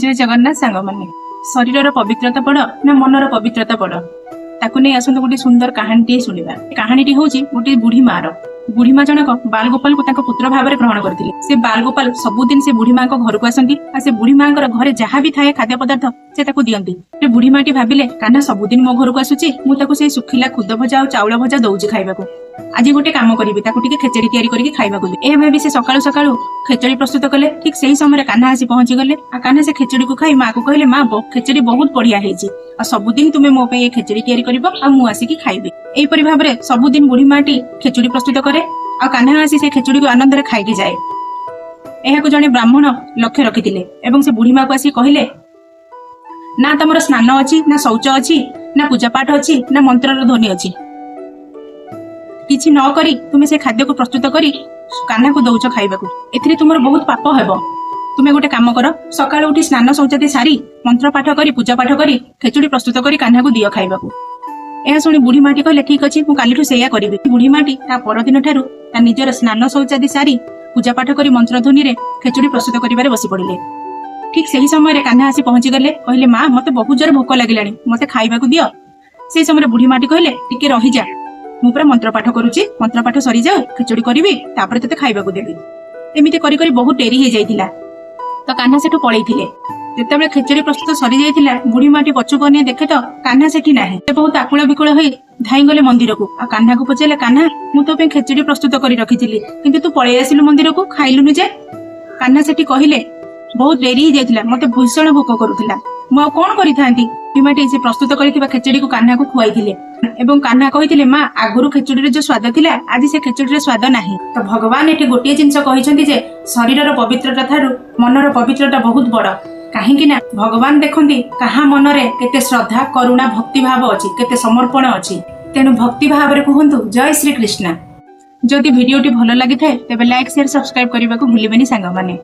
ଜୟ ଜଗନ୍ନାଥ ସାଙ୍ଗମାନେ। ଶରୀରର ପବିତ୍ରତା ବଡ ନା ମନର ପବିତ୍ରତା ବଡ, ତାକୁ ନେଇ ଆସନ୍ତୁ ଗୋଟେ ସୁନ୍ଦର କାହାଣୀଟିଏ ଶୁଣିବା। କାହାଣୀଟି ହଉଛି ଗୋଟିଏ ବୁଢୀ ମାର। ବୁଢୀ ମା ଜଣକ ବାଲଗୋପାଲକୁ ତାଙ୍କ ପୁତ୍ର ଭାବରେ ଗ୍ରହଣ କରିଥିଲେ। ସେ ବାଲଗୋପାଲ ସବୁଦିନ ସେ ବୁଢୀ ମାଙ୍କ ଘରକୁ ଆସନ୍ତି ଆଉ ସେ ବୁଢୀ ମାଙ୍କର ଘରେ ଯାହା ବି ଥାଏ ଖାଦ୍ୟ ପଦାର୍ଥ, ସେ ତାକୁ ଦିଅନ୍ତି। ସେ ବୁଢୀ ମାଟି ଭାବିଲେ, କାହ୍ନା ସବୁଦିନ ମୋ ଘରକୁ ଆସୁଛି, ମୁଁ ତାକୁ ସେଇ ଶୁଖିଲା ଖୁଦ ଭଜା ଆଉ ଚାଉଳ ଭଜା ଦଉଛି ଖାଇବାକୁ। ଆଜି ଗୋଟେ କାମ କରିବି, ତାକୁ ଟିକେ ଖେଚେଡି ତିଆରି କରିକି ଖାଇବାକୁ ଦେବି। ଏହା ଭାବି ସେ ସକାଳୁ ସକାଳୁ ଖେଚେଡି ପ୍ରସ୍ତୁତ କଲେ। ଠିକ ସେହି ସମୟରେ କାହ୍ନା ଆସି ପହଞ୍ଚିଗଲେ ଆଉ କାହ୍ନା ସେ ଖେଚେଡିକୁ ଖାଇ ମାକୁ କହିଲେ, "ମା, ଖେଚେଡି ବହୁତ ବଢିଆ ହେଇଛି ଆଉ ସବୁଦିନ ତୁମେ ମୋ ପାଇଁ ଏ ଖେଚେଡି ତିଆରି କରିବ ଆଉ ମୁଁ ଆସିକି ଖାଇବି।" ଏହିପରି ଭାବରେ ସବୁଦିନ ବୁଢୀ ମାଟି ଖେଚୁଡି ପ୍ରସ୍ତୁତ କରେ ଆଉ କାହ୍ନା ଆସି ସେ ଖେଚୁଡିକୁ ଆନନ୍ଦରେ ଖାଇକି ଯାଏ। ଏହାକୁ ଜଣେ ବ୍ରାହ୍ମଣ ଲକ୍ଷ୍ୟ ରଖିଥିଲେ ଏବଂ ସେ ବୁଢୀ ମାକୁ ଆସି କହିଲେ, "ନା ତମର ସ୍ନାନ ଅଛି, ନା ଶୌଚ ଅଛି, ନା ପୂଜା ପାଠ ଅଛି, ନା ମନ୍ତ୍ରର ଧ୍ୱନି ଅଛି। କିଛି ନ କରି ତୁମେ ସେ ଖାଦ୍ୟକୁ ପ୍ରସ୍ତୁତ କରି କାହ୍ନାକୁ ଦଉଛ ଖାଇବାକୁ। ଏଥିରେ ତୁମର ବହୁତ ପାପ ହେବ। ତୁମେ ଗୋଟେ କାମ କର, ସକାଳୁ ଉଠି ସ୍ନାନ ଶୌଚାଦି ସାରି, ମନ୍ତ୍ର ପାଠ କରି, ପୂଜା ପାଠ କରି, ଖେଚୁଡି ପ୍ରସ୍ତୁତ କରି କାହ୍ନାକୁ ଦିଅ ଖାଇବାକୁ।" ଏହା ଶୁଣି ବୁଢୀ ମାଟି କହିଲେ, "ଠିକ ଅଛି, ମୁଁ କାଲିଠୁ ସେଇଆ କରିବି।" ବୁଢୀ ମାଟି ତା ପରଦିନ ଠାରୁ ତା ନିଜର ସ୍ନାନ ଶୌଚାଦି ସାରି, ପୂଜା ପାଠ କରି, ମନ୍ତ୍ରଧ୍ୱନିରେ ଖେଚୁଡି ପ୍ରସ୍ତୁତ କରିବାରେ ବସି ପଡିଲେ। ଠିକ ସେହି ସମୟରେ କାହ୍ନା ଆସି ପହଞ୍ଚିଗଲେ। କହିଲେ, "ମା, ମତେ ବହୁତ ଜୋରେ ଭୋକ ଲାଗିଲାଣି, ମତେ ଖାଇବାକୁ ଦିଅ।" ସେଇ ସମୟରେ ବୁଢୀ ମାଟି କହିଲେ, "ଟିକେ ରହିଯା, ମୁଁ ପୁରା ମନ୍ତ୍ର ପାଠ କରୁଛି। ମନ୍ତ୍ର ପାଠ ସରିଯାଉ, ଖେଚୁଡି କରିବି, ତାପରେ ତତେ ଖାଇବାକୁ ଦେବି।" ଏମିତି କରି କରି ବହୁତ ଡେରି ହେଇଯାଇଥିଲା, ତ କାହ୍ନା ସେଠୁ ପଳେଇଥିଲେ। ଯେତେବେଳେ ଖେଚୁଡି ପ୍ରସ୍ତୁତ ସରିଯାଇଥିଲା, ବୁଢୀ ମାଟି ପଛକୁ ଅନେଇ ଦେଖେ ତ କାହ୍ନା ସେଠି ନାହିଁ। ସେ ବହୁତ ଆକୁଳ ବିକୁଳ ହୋଇ ଧାଇଁଗଲେ ମନ୍ଦିରକୁ ଆଉ କାହ୍ନାକୁ ପଚାରିଲେ, "କାହ୍ନା, ମୁଁ ତୋ ପାଇଁ ଖେଚୁଡି ପ୍ରସ୍ତୁତ କରି ରଖିଥିଲି, କିନ୍ତୁ ତୁ ପଳେଇ ଆସିଲୁ ମନ୍ଦିରକୁ, ଖାଇଲୁନି ଯେ?" କାହ୍ନା ସେଠି କହିଲେ, "ବହୁତ ଡେରି ହେଇଯାଇଥିଲା, ମତେ ଭୀଷଣ ଭୋକ କରୁଥିଲା, ମୁଁ ଆଉ କଣ କରିଥାନ୍ତି?" ବୁଢୀ ମାଟି ସେ ପ୍ରସ୍ତୁତ କରିଥିବା ଖେଚୁଡିକୁ କାହ୍ନାକୁ ଖୁଆଇଥିଲେ ଏବଂ କାହ୍ନା କହିଥିଲେ, "ମା, ଆଗରୁ ଖେଚୁଡିରେ ଯୋଉ ସ୍ୱାଦ ଥିଲା, ଆଜି ସେ ଖେଚୁଡିରେ ସ୍ୱାଦ ନାହିଁ।" ତ ଭଗବାନ ଏଠି ଗୋଟିଏ ଜିନିଷ କହିଛନ୍ତି ଯେ ଶରୀରର ପବିତ୍ରତା ଠାରୁ ମନର ପବିତ୍ରତା ବହୁତ ବଡ। କାହିଁକି ନା ଭଗବାନ ଦେଖନ୍ତି କାହା ମନରେ କେତେ ଶ୍ରଦ୍ଧା, କରୁଣା, ଭକ୍ତି ଭାବ ଅଛି, କେତେ ସମର୍ପଣ ଅଛି। ତେଣୁ ଭକ୍ତି ଭାବରେ କୁହନ୍ତୁ, ଜୟ ଶ୍ରୀ କୃଷ୍ଣ। ଯଦି ଭିଡିଓଟି ଭଲ ଲାଗିଥାଏ, ତେବେ ଲାଇକ୍, ସେୟାର, ସବସ୍କ୍ରାଇବ କରିବାକୁ ଭୁଲିବେନି ସାଙ୍ଗମାନେ।